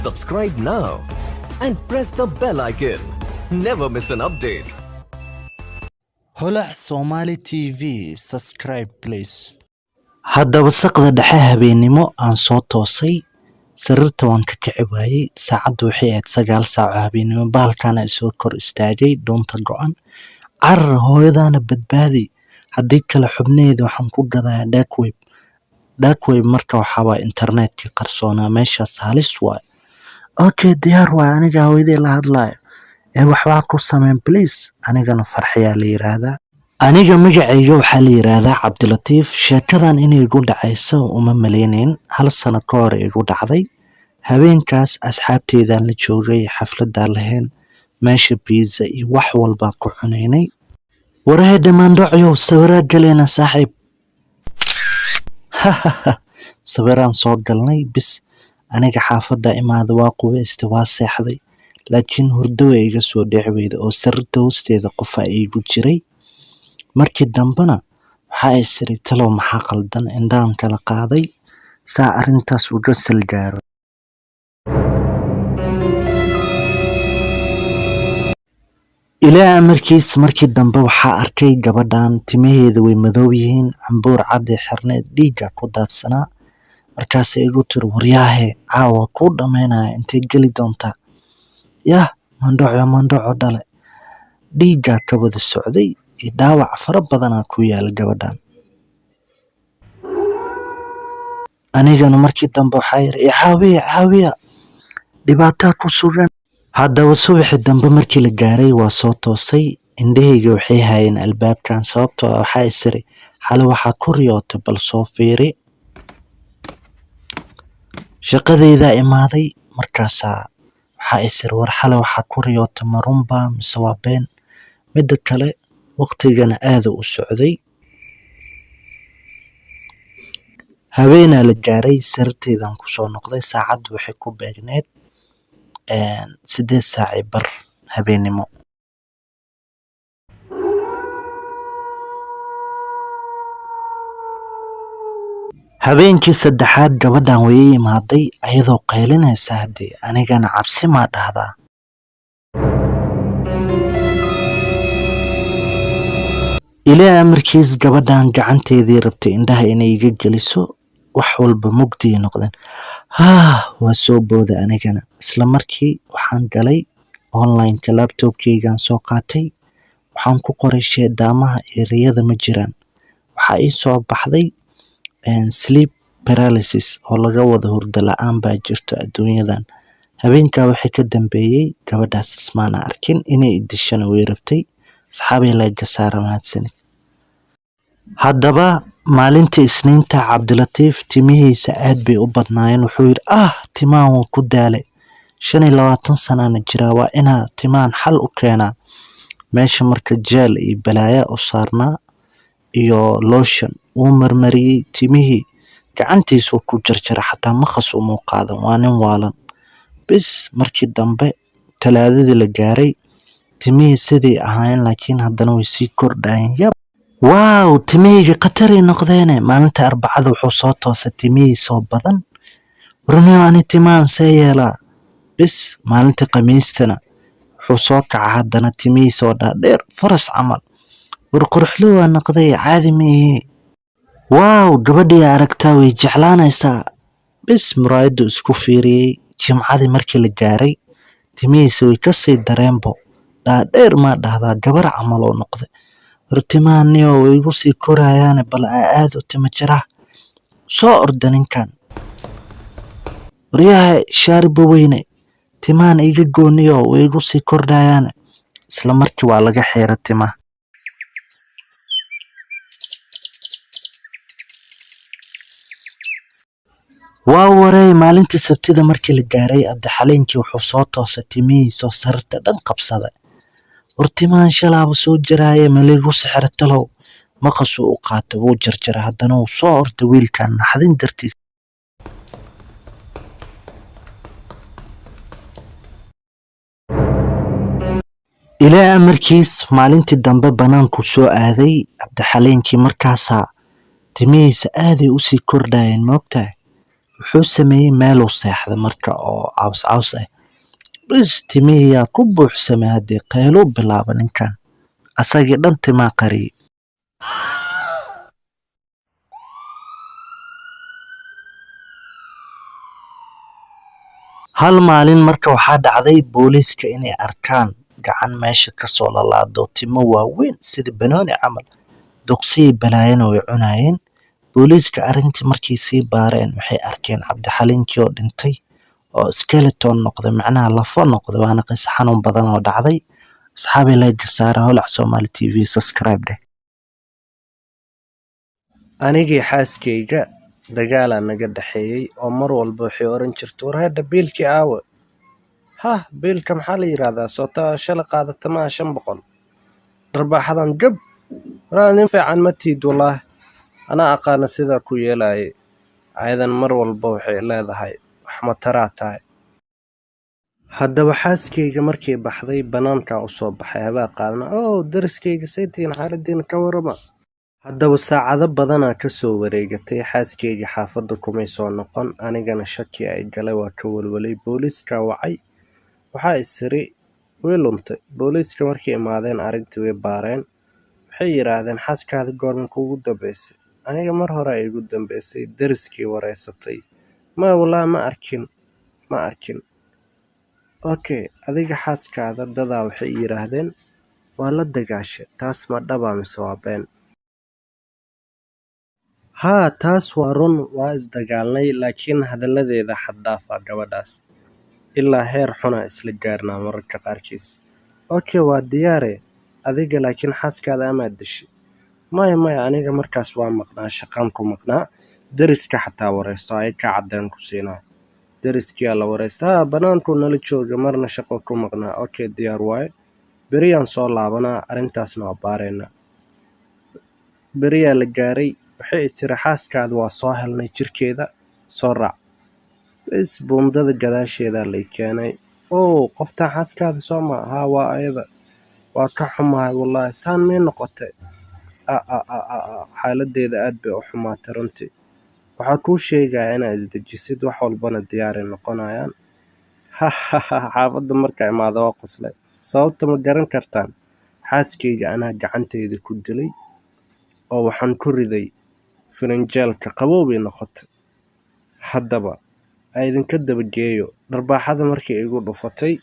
Subscribe now and press the bell icon. Never miss an update. Holac Somali TV, subscribe please. Haddaba saqda dhexe habeennimo aan soo toosay, sariirta waan ka kici waayey. Saacaddu waxay ahayd 9 saac oo habeennimo. Bahalkaana isoo kor istaagay dhuunta go'an. Carar, hooyadaana badbaadi, haddii kale xubnaheeda waxaan ku gadayaa dark web. Dark web marka waxaa waay internetkii qarsoonaa, meeshaas halis waay. Okay, diyaar waay, aniga hooyaday la hadlaayo ee waxbaa ku sameyn please. Anigana Farxiyaa la yiraahdaa. Aniga magacayga waxaa la yiraahdaa Cabdilatiif. Sheekadan inay igu dhacayso uma malaynayn. Hal sano ka hor igu dhacday. Habeenkaas asxaabteydaan la joogay, xafladaan lahayn, meesha pizza iyo wax walbaan ku cunaynay. Warahe dhammaandhocyow, sawiraa galeena saaxiib. Sawiraan soo galnay bis. Aniga xaafadda imaada, waa qubaystay, waa seexday, laakiin hurdo way iga soo dhici weyday oo sariirta hoosteeda qofaa iigu jiray. Markii dambena waxaa is iri, talow maxaa qaldan? Indhahan kala qaaday saa arrintaas uga salgaaro. Ilaa amarkiis markii dambe waxaa arkay gabadhan timaheeda way madow yihiin, cambuur cadday xirneed, dhiigga ku daadsanaa. Markaasay igu tiri, waryaahe, caawa kuu dhammaynaya, intay geli doontaa? Yah, mandhoco mandhoco dhale, dhiiggaa ka wada socday iyo dhaawac fara badanaa ku yaala gabadhan. Anigana markii dambe waxaa yiri, caawiya, caawiya, dhibaataa ku sugan. Haddaba subaxii dambe markii la gaaray waa soo toosay. Indhahayga waxay hayeen albaabkan, sababtoo ah waxaa isiri, xale waxaa ku riyootay, bal soo fiiri. Shaqadaydaa imaaday, markaasaa waxaa isiri, war xale waxaa ku riyootay ma runbaa mise waa been? Midda kale waqtigana aada u socday. Habeenaa la gaaray, sariirteydaan kusoo noqday. Saacaddu waxay ku beegneed 8:15 habeennimo. Habeenkii saddexaad gabadhan way ii imaaday ayadoo qaylinaysa. Haddii anigana cabsi maa dhahdaa. Ilaa amarkiis gabadhan gacanteedii rabtay indhaha inay iga geliso, wax walba mugdiay noqdeen. Haah, waa soo booday anigana. Isla markii waxaan galay online-ka, laptopkeygaan soo qaatay, waxaan ku qoray sheedaamaha iyo riyada ma jiraan. Waxaa ii soo baxday sleep paralysis oo laga wado hurdo la'aan baa jirto adduunyadan. Habeenkaa wixii ka dambeeyey gabadhaas ismaana arkin, inay i dishana way rabtay. Asxaabay, like saara, mahadsanid. Haddaba maalintii Isniinta Cabdilatiif timihiisa aad bay u badnaayeen. Wuxuu yidhi, ah, timahan wuu ku daalay, 25 sanaana jiraa, waa inaa timahan xal u keenaa. Meesha marka jeel iyo balaaya u saarnaa iyo lotion wuu marmariyey timihii, gacantiisuu ku jarjaray, xataa maqas umuu qaadan, waa nin waalan. Bis markii dambe Talaadadii la gaaray, timihii sidii ahaayeen, laakiin haddana way sii kordhayeen. Yab, waaw, timihayga khataray noqdeene. Maalinta Arbacada wuxuu soo toosay timihiisoo badan. Warniyo, ani timahan see yeelaa? Bis maalinta Khamiistana wuxuu soo kaca haddana timihiisoo dhaadheer, faras camal. War quruxlo waa noqday, caadi ma ihi. Waaw, gabadhii aragtaa way jeclaanaysaa. Bis muraayaddu isku fiiriyey. Jimcadii markii la gaaray timihiisa way kasii dareenbo, dhaadheer maa dhahdaa, gabar camal oo noqday. War timaha niyo way igu sii korayaane, bal aa aado tima jaraha. Soo orda ninkan, waryaha shaariba weyne, timahan iga gooniyo, way igu sii kordhayaane. Isla markii waa laga xiira timaha. Waa wareey. Maalintii Sabtida markii la gaaray Cabdixaliinkii wuxuu soo toosay timihiisoo sariirta dhan qabsaday. War timahan shalaaba soo jaraaye, maligu sixira talow? Maqasuu u qaatay, wuu jarjaray, haddana wuu soo orday wiilkan naxdin dartiis. Ilaa amarkiis maalintii dambe banaanku soo aaday Cabdixaliinkii, markaasaa timihiisa aaday usii kordhayeen, moogtahay. Wuxuu sameeyey meeluu seexday marka oo caws caws ah. Bis, timihiyaa ku buuxsamay. Haddii qayluu bilaaba ninkan, asagii dhan timaa qariyey. Hal maalin marka waxaa dhacday booliiska inay arkaan gacan meesha kasoo lalaado, timo waaweyn sida banooni camal. Duqsiyii balaayana way cunaayeen. Booliiska arrintii markay sii baareen, waxay arkeen Cabdixaliinkii oo dhintay oo skeleton noqday, macnaha lafo noqday. Waana qiso xanuun badan oo dhacday. Asxaabi, like saara Holac Somali TV, subscribe dheh. Anigii xaaskayga dagaalaa naga dhexeeyey oo mar walba waxay oran jirtay, "War hadda biilkii aawe?" Hah, biilka maxaa la yidhaahdaa? Sootaa shalay qaadata maaha 500. Dharbaaxadan gab, waraa nin fiican ma tiid, wallaahi anaa aqaana sidaa ku yeelayay. Ayadan mar walba waxay leedahay, "Wax ma taraa tahay?" Haddaba xaaskayga markay baxday, bannaankaa u soo baxay, habaa qaadna oo dariskayga saytiin, xaaladiina ka warama. Haddaba saacado badanaa ka soo wareegatay, xaaskayga xaafadda kumay soo noqon. Anigana shaki ay galay, waa ka walwalay. Booliiska wacay, waxaa isiri way luntay. Booliiska markay imaadeen, arrintii way baareen. Waxay yidhaahdeen, "Xaaskaada goorma kuugu dambeysay?" Aniga mar hore ay igu dambeysay. Dariskii wareysatay, ma wallaahi ma arkin, ma arkin. Okay, adiga xaaskaada dadaa waxay yidhaahdeen waa la dagaashay, taas ma dhaba mise waa been? Haa, taas waa run, waa isdagaalnay, laakiin hadalladeeda xad dhaaf ah gabadhaas. Ilaa heer xunaa isla gaarnaa mararka qaarkiis. Okay, waa diyaare adiga, laakiin xaaskaada amaad dishay? Maya, maya, aniga markaas waa maqnaa, shaqaan ku maqnaa. Dariska xataa wareysto, ay ka caddeen ku siinaa. Dariskiyaa la wareysta, haa, bannaankuu nala jooga, marna shaqo ku maqnaa. Okay, diyaar waaye, beriyaan soo laabanaa, arrintaasna waa baaraynaa. Beriyaa la gaaray. Waxay tiri, "Xaaskaada waa soo helnay jirkeeda, soo raac." Bes, buundada gadaasheedaa lay keenay. "Oo qoftaan xaaskaada soo ma?" "Haa, waa ayada. Waa ka xumahay wallaahi, saan may noqotay?" Xaaladeeda aad bay u xumaatay runtii. Waxaa kuu sheegayaa inaa isdejisid, wax walbana diyaaray noqonayaan. Xaafadda markaa imaada waa qoslay. Sababta ma garan kartaan? Xaaskayga anaa gacanteyda ku dilay oo waxaan ku riday firinjeelka, qaboobay noqotay. Haddaba a idinka dabageeyo. Dharbaaxada markii igu dhufatay,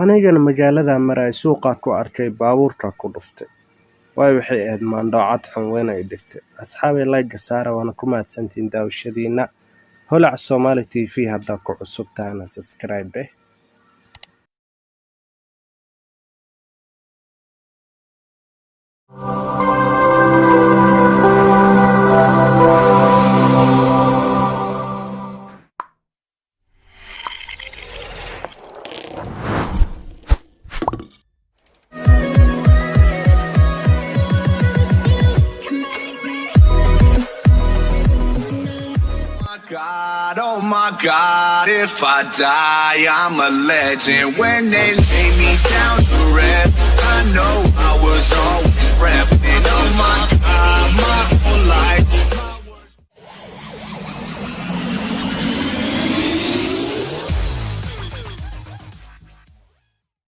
anigana magaaladaa maraya, suuqaa ku arkay, baabuurkaa ku dhuftay, waayo waxay ahayd maandhoocad xun, weyna i dhigtay. Asxaabay, like saara, waana ku mahadsantihiin daawashadiina. Holac Somali TV haddaa ku cusub tahana, subscribe eh. God, oh my God, if I die, I'm a legend. When they lay me down to rest, I know I was always repping. Oh my God, my whole life.